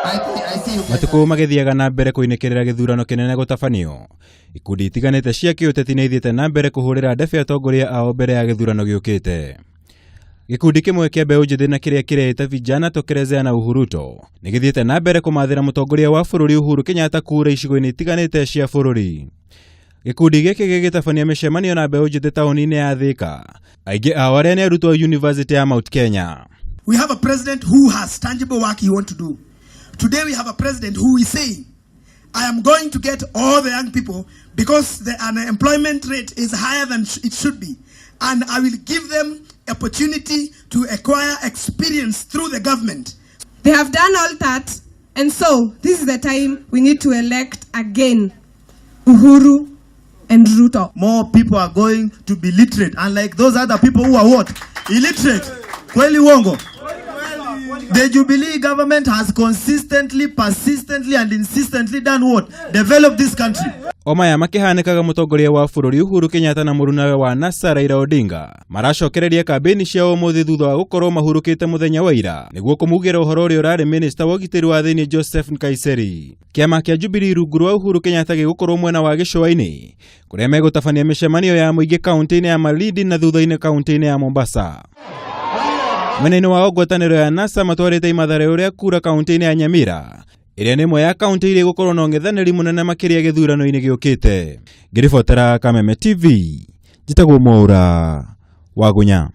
Matukũ magĩthiaga na mbere kũinĩkĩrĩra gĩthurano kĩnene gũtabanio, ikundi itiganĩte cia kĩũteti nĩ ithiĩte na mbere kũhũrĩra ndebe atongoria ao mbere ya gĩthurano gĩũkĩte. Gĩkundi kĩmwe kĩa mbeũ njĩthĩ na kĩrĩa kĩreĩta Vijana Tokelezea na Uhuruto nĩ gĩthiĩte na mbere kũmathĩra mũtongoria wa bũrũri Uhuru Kenyatta kura icigo-inĩ itiganĩte cia bũrũri. Gĩkundi gĩkĩ gĩgĩtabania mĩcemanio na mbeũ njĩthĩ taũni-inĩ ya Thika, aingĩ ao arĩa nĩ arutwo a University ya Mount Kenya. We have a president who has tangible work he wants to do. Today we have a president who is saying, I am going to get all the young people because the unemployment rate is higher than it should be. And I will give them opportunity to acquire experience through the government. They have done all that, and so this is the time we need to elect again Uhuru and Ruto. More people are going to be literate, unlike those other people who are what? Illiterate. Kweli uongo? The Jubilee government has consistently, persistently and insistently done what? Develop this country. O maya makĩhanĩkaga mũtongoria wa bũrũri Uhuru Kenyatta na mũrunawe wa NASA Raila Odinga maracokereria kambĩini ciao ũmũthĩ thutha wa gũkorwo mahurũkĩte mũthenya wa ira nĩguo kũmugĩra ũhoro ũrĩa ũrarĩ minista wa ũgitĩri wa thĩinĩ Joseph Nkaiseri. Kĩama kĩa Jubilee rungu rwa Uhuru Kenyatta gĩgũkorwo mwena wa gĩcũa-inĩ kũrĩa megũtabania mĩcemanio ya mũingĩ kaunti-inĩ ya Malindi na thutha-inĩ kaunti-inĩ ya Mombasa. Mwena-inĩ wao ngwatanĩro ya NASA matwarĩte imathare ũrĩa kura kaunti-inĩ ya Nyamira ĩrĩa nĩ ĩmwe ya kaunti iria igũkorwo na ũng'ethanĩri mũnene makĩria gĩthurano-inĩ gĩũkĩte. Ngĩribotera Kameme TV, njĩtagwo Mwaura Wagunya.